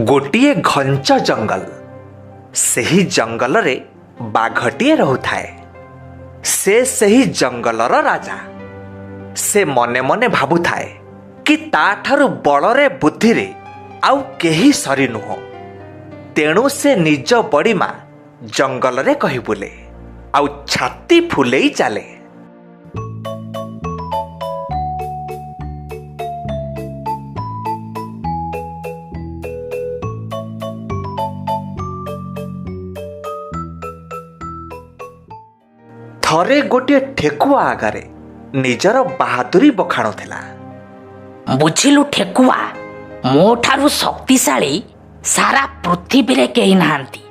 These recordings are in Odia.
ଗୋଟିଏ ଘଞ୍ଚ ଜଙ୍ଗଲ। ସେହି ଜଙ୍ଗଲରେ ବାଘଟିଏ ରହୁଥାଏ। ସେ ସେହି ଜଙ୍ଗଲର ରାଜା। ସେ ମନେ ମନେ ଭାବୁଥାଏ କି ତାଠାରୁ ବଳରେ ବୁଦ୍ଧିରେ ଆଉ କେହି ସରି ନୁହଁ। ତେଣୁ ସେ ନିଜ ବଡ଼ିମା ଜଙ୍ଗଲରେ କହି ବୁଲେ ଆଉ ଛାତି ଫୁଲେଇ ଚାଲେ। ଥରେ ଗୋଟିଏ ଠେକୁଆ ଆଗରେ ନିଜର ବାହାଦୁରୀ ବଖାଣୁଥିଲା। ବୁଝିଲୁ ଠେକୁଆ, ମୋ ଠାରୁ ଶକ୍ତିଶାଳୀ ସାରା ପୃଥିବୀରେ କେହି ନାହାନ୍ତି,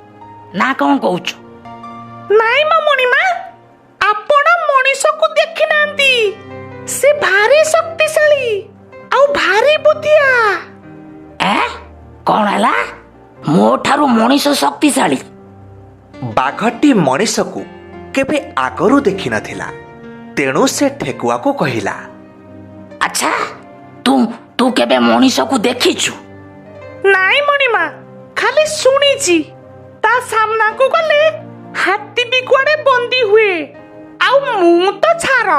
ନା କଣ କହୁଛୁ? ନାଇଁ ମ ମଣିମା, ଆପଣ ମଣିଷକୁ ଦେଖି ନାହାନ୍ତି। ସେ ଭାରି ଶକ୍ତିଶାଳୀ ଆଉ ଭାରି ବୁଦ୍ଧିଆ। ଏଁ, କଣ ହେଲା? ମୋ ଠାରୁ ମଣିଷ ଶକ୍ତିଶାଳୀ? ବାଘଟି ମଣିଷକୁ କେବେ ଆଗରୁ ଦେଖିନଥିଲା, ତେଣୁ ସେ ଠେକୁଆକୁ କହିଲା, ଆଚ୍ଛା, ତୁ କେବେ ମଣିଷକୁ ଦେଖିଛୁ? ନାଇଁ ମଣିମା, ଖାଲି ଶୁଣିଛି। ତା ସାମ୍ନାକୁ ଗଲେ ହାତୀ ବି କୁଆଡେ ବନ୍ଦୀ ହୁଏ। ଆଉ ମୁଁ ତ ଛାର,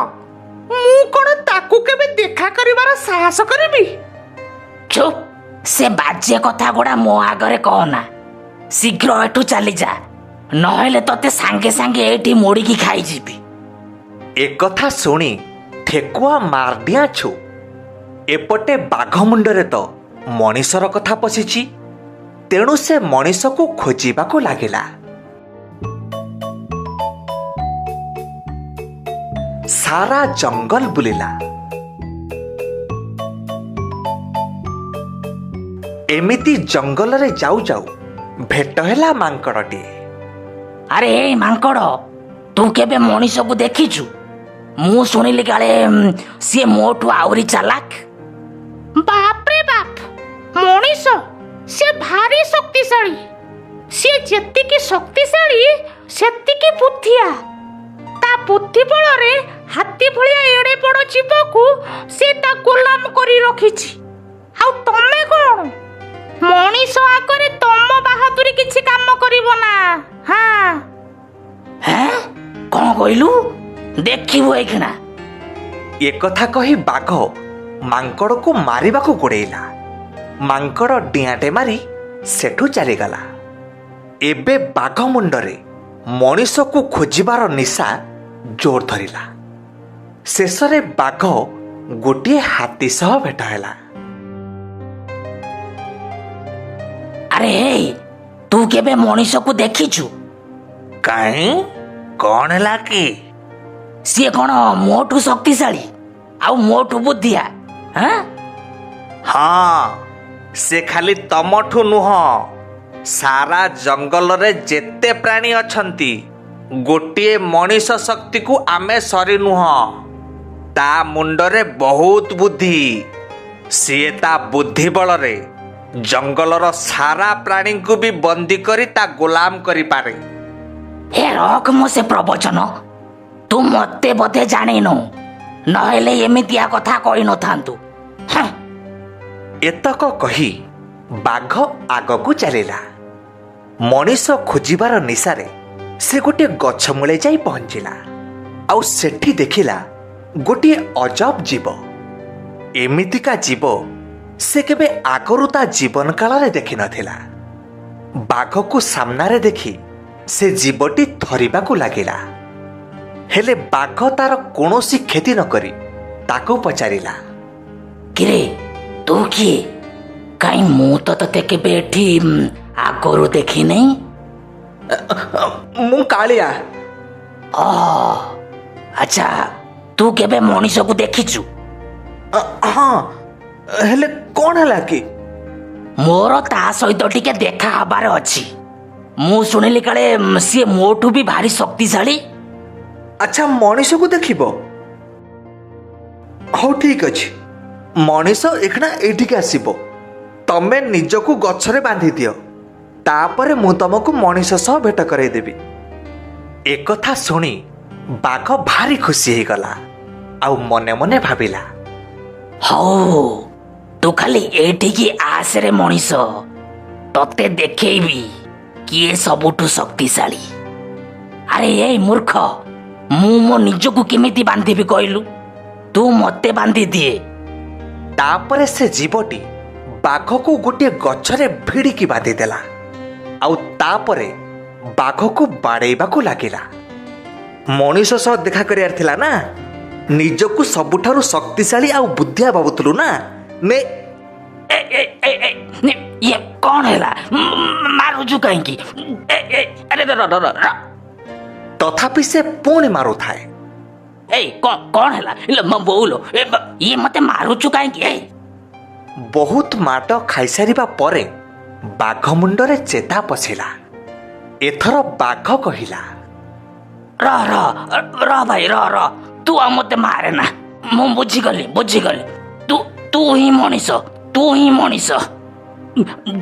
ମୁଁ କଣ ତାକୁ କେବେ ଦେଖା କରିବାର ସାହସ କରିବି? ଚୁପ୍, ସେ ବାଜେ କଥା ଗୁଡା ମୋ ଆଗରେ କହନା। ଶୀଘ୍ର ଏଠୁ ଚାଲିଯା, ନହେଲେ ତତେ ସାଙ୍ଗେ ସାଙ୍ଗେ ଏଇଠି ମୋଡ଼ିକି ଖାଇଯିବି। ଏକଥା ଶୁଣି ଠେକୁଆ ମାରଡିଆଁ ଛୁ। ଏପଟେ ବାଘ ମୁଣ୍ଡରେ ତ ମଣିଷର କଥା ପଶିଛି, ତେଣୁ ସେ ମଣିଷକୁ ଖୋଜିବାକୁ ଲାଗିଲା। ସାରା ଜଙ୍ଗଲ ବୁଲିଲା। ଏମିତି ଜଙ୍ଗଲରେ ଯାଉ ଯାଉ ଭେଟ ହେଲା ମାଙ୍କଡ଼ଟିଏ। ଆରେ ଏ ମାଙ୍କଡ଼, ତୁ କେବେ ମଣିଷକୁ ଦେଖିଛୁ? ମୁଁ ଶୁଣିଲି କାଳେ ସିଏ ମୋଠୁ ଆହୁରି ଚାଲାକ। ବାପରେ ବାପ, ମଣିଷ ସେ ଭାରି ଶକ୍ତିଶାଳୀ। ସିଏ ଯେତିକି ଶକ୍ତିଶାଳୀ ସେତିକି ବୁଦ୍ଧିଆ। ତା ବୁଦ୍ଧି ବଳରେ ହାତୀ ଭଳିଆ ଏଡ଼େ ବଡ଼ ଜୀବକୁ ସେ ତା ଗୋଲାମ କରି ରଖିଛି। ଆଉ ତମେ କଣ? ମଣିଷ ଆଗରେ ତମ ବାହାଦୁରୀ କିଛି କାମ କରିବ ନା। ହଁ। ହେଁ, କଣ କହିଲୁ? ଦେଖିବୁ ଏଇଖିଣା। ଏକଥା କହି ବାଘ ମାଙ୍କଡ଼କୁ ମାରିବାକୁ ଗୋଡ଼େଇଲା। ମାଙ୍କଡ଼ ଡିଆଁଟେ ମାରି ସେଠୁ ଚାଲିଗଲା। ଏବେ ବାଘ ମୁଣ୍ଡରେ ମଣିଷକୁ ଖୋଜିବାର ନିଶା ଜୋର ଧରିଲା। ଶେଷରେ ବାଘ ଗୋଟିଏ ହାତୀ ସହ ଭେଟ ହେଲା। ଆରେ ହେଇ, ତୁ କେବେ ମଣିଷକୁ ଦେଖିଛୁ? କାହିଁ, କଣ ହେଲା କି? ସିଏ କଣ ମୋଠୁ ଶକ୍ତିଶାଳୀ ଆଉ ମୋଠୁ ବୁଦ୍ଧିଆ? ହଁ। ହଁ, ସେ ଖାଲି ତମଠୁ ନୁହଁ, ସାରା ଜଙ୍ଗଲରେ ଯେତେ ପ୍ରାଣୀ ଅଛନ୍ତି ଗୋଟିଏ ମଣିଷ ଶକ୍ତିକୁ ଆମେ ସରି ନୁହଁ। ତା ମୁଣ୍ଡରେ ବହୁତ ବୁଦ୍ଧି। ସିଏ ତା ବୁଦ୍ଧି ବଳରେ ଜଙ୍ଗଲର ସାରା ପ୍ରାଣୀଙ୍କୁ ବି ବନ୍ଦୀ କରି ତା ଗୋଲାମ କରିପାରେ। ହେ ରଖ ମୋ ସେ ପ୍ରବଚନ। ତୁ ମତେ ବୋଧେ ଜାଣିନୁ, ନହେଲେ ଏମିତିଆ କଥା କହିନଥାନ୍ତୁ। ହଁ। ଏତକ କହି ବାଘ ଆଗକୁ ଚାଲିଲା। ମଣିଷ ଖୋଜିବାର ନିଶାରେ ସେ ଗୋଟିଏ ଗଛ ମୂଳେ ଯାଇ ପହଞ୍ଚିଲା। ଆଉ ସେଠି ଦେଖିଲା ଗୋଟିଏ ଅଜବ ଜୀବ। ଏମିତିକା ଜୀବ ସେ କେବେ ଆଗରୁ ତା ଜୀବନ କାଳରେ ଦେଖିନଥିଲା। ବାଘକୁ ସାମ୍ନାରେ ଦେଖି ସେ ଜୀବଟି ଥରିବାକୁ ଲାଗିଲା। ହେଲେ ବାଘ ତାର କୌଣସି କ୍ଷତି ନ କରି ତାକୁ ପଚାରିଲା, କିରେ, ତୁ କିଏ? କାଇଁ ମୁଁ ତ ତତେ କେବେ ଏଠି ଆଗରୁ ଦେଖିନି। ମୁଁ କାଳିଆ। ଅ ଆଚ୍ଛା, ତୁ କେବେ ମଣିଷକୁ ଦେଖିଛୁ? ହଁ, ହେଲେ କଣ ହେଲା କି? ମୋର ତା ସହିତ ଟିକେ ଦେଖା ହବାର ଅଛି। ମୁଁ ଶୁଣିଲି କାଳେ ସିଏ ମୋଠୁ ବି ଭାରି ଶକ୍ତିଶାଳୀ। ଆଚ୍ଛା, ମଣିଷକୁ ଦେଖିବ? ହଉ ଠିକ ଅଛି, ମଣିଷ ଏଖିଣା ଏଇଠିକି ଆସିବ। ତମେ ନିଜକୁ ଗଛରେ ବାନ୍ଧି ଦିଅ, ତାପରେ ମୁଁ ତମକୁ ମଣିଷ ସହ ଭେଟ କରେଇଦେବି। ଏକଥା ଶୁଣି ବାଘ ଭାରି ଖୁସି ହେଇଗଲା ଆଉ ମନେ ମନେ ଭାବିଲା, ହଉ ତୁ ଖାଲି ଏଇଠିକି ଆସରେ ମଣିଷ, ତତେ ଦେଖେଇବି କିଏ ସବୁଠୁ ଶକ୍ତିଶାଳୀ। ଆରେ ଏଇ ମୂର୍ଖ, ମୁଁ ମୋ ନିଜକୁ କେମିତି ବାନ୍ଧିବି କହିଲୁ? ତୁ ମତେ ବାନ୍ଧି ଦିଏ। ତାପରେ ସେ ଜୀବଟି ବାଘକୁ ଗୋଟିଏ ଗଛରେ ଭିଡ଼ିକି ବାନ୍ଧିଦେଲା ଆଉ ତାପରେ ବାଘକୁ ବାଡ଼େଇବାକୁ ଲାଗିଲା। ମଣିଷ ସହ ଦେଖା କରିବାର ଥିଲା ନା, ନିଜକୁ ସବୁଠାରୁ ଶକ୍ତିଶାଳୀ ଆଉ ବୁଦ୍ଧିଆ ଭାବୁଥିଲୁ ନା? ନେ। ଏ ଏ ଏ ଏ, ନେ, ଇଏ କଣ ହେଲା? ମାରୁଛୁ କାହିଁକି? ଏ ଏ, ଆରେ ର ର ର ର। ତଥାପି ସେ ପୁଣି ମାରୁଥାଏ। ଏଇ, କଣ ହେଲା? ଇଲୋ ମୋ ବୋଉଲୋ, ଏ ଇଏ ମତେ ମାରୁଛୁ କାହିଁକି? ଏଇ। ବହୁତ ମାଡ଼ ଖାଇସାରିବା ପରେ ବାଘ ମୁଣ୍ଡରେ ଚେତା ପଶିଲା। ଏଥର ବାଘ କହିଲା, ର ର ର ଭାଇ, ର ର, ତୁ ଆଉ ମତେ ମାରେ ନା। ମୁଁ ବୁଝିଗଲି, ବୁଝିଗଲି, ତୁ ହିଁ ମଣିଷ, ତୁ ହିଁ ମଣିଷ।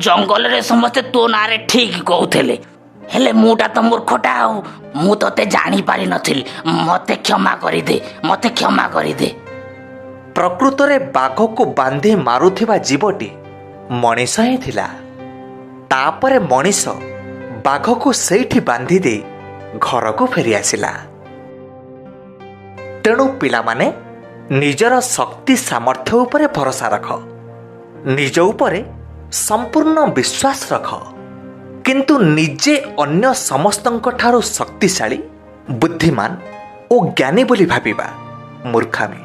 ଜଙ୍ଗଲରେ ସମସ୍ତେ ତୋ ନାଁରେ ଠିକ କହୁଥିଲେ, ହେଲେ ମୁଁଟା ତ ମୂର୍ଖଟା, ଆଉ ମୁଁ ତତେ ଜାଣିପାରିନଥିଲି। ମତେ କ୍ଷମା କରିଦେ, ମତେ କ୍ଷମା କରିଦେ। ପ୍ରକୃତରେ ବାଘକୁ ବାନ୍ଧି ମାରୁଥିବା ଜୀବଟି ମଣିଷ ହିଁ ଥିଲା। ତାପରେ ମଣିଷ ବାଘକୁ ସେଇଠି ବାନ୍ଧି ଦେଇ ଘରକୁ ଫେରିଆସିଲା। ତେଣୁ ପିଲାମାନେ, ନିଜର ଶକ୍ତି ସାମର୍ଥ୍ୟ ଉପରେ ଭରସା ରଖ, ନିଜ ଉପରେ ସମ୍ପୂର୍ଣ୍ଣ ବିଶ୍ୱାସ ରଖ, କିନ୍ତୁ ନିଜେ ଅନ୍ୟ ସମସ୍ତଙ୍କ ଠାରୁ ଶକ୍ତିଶାଳୀ, ବୁଦ୍ଧିମାନ ଓ ଜ୍ଞାନୀ ବୋଲି ଭାବିବା ମୂର୍ଖାମୀ।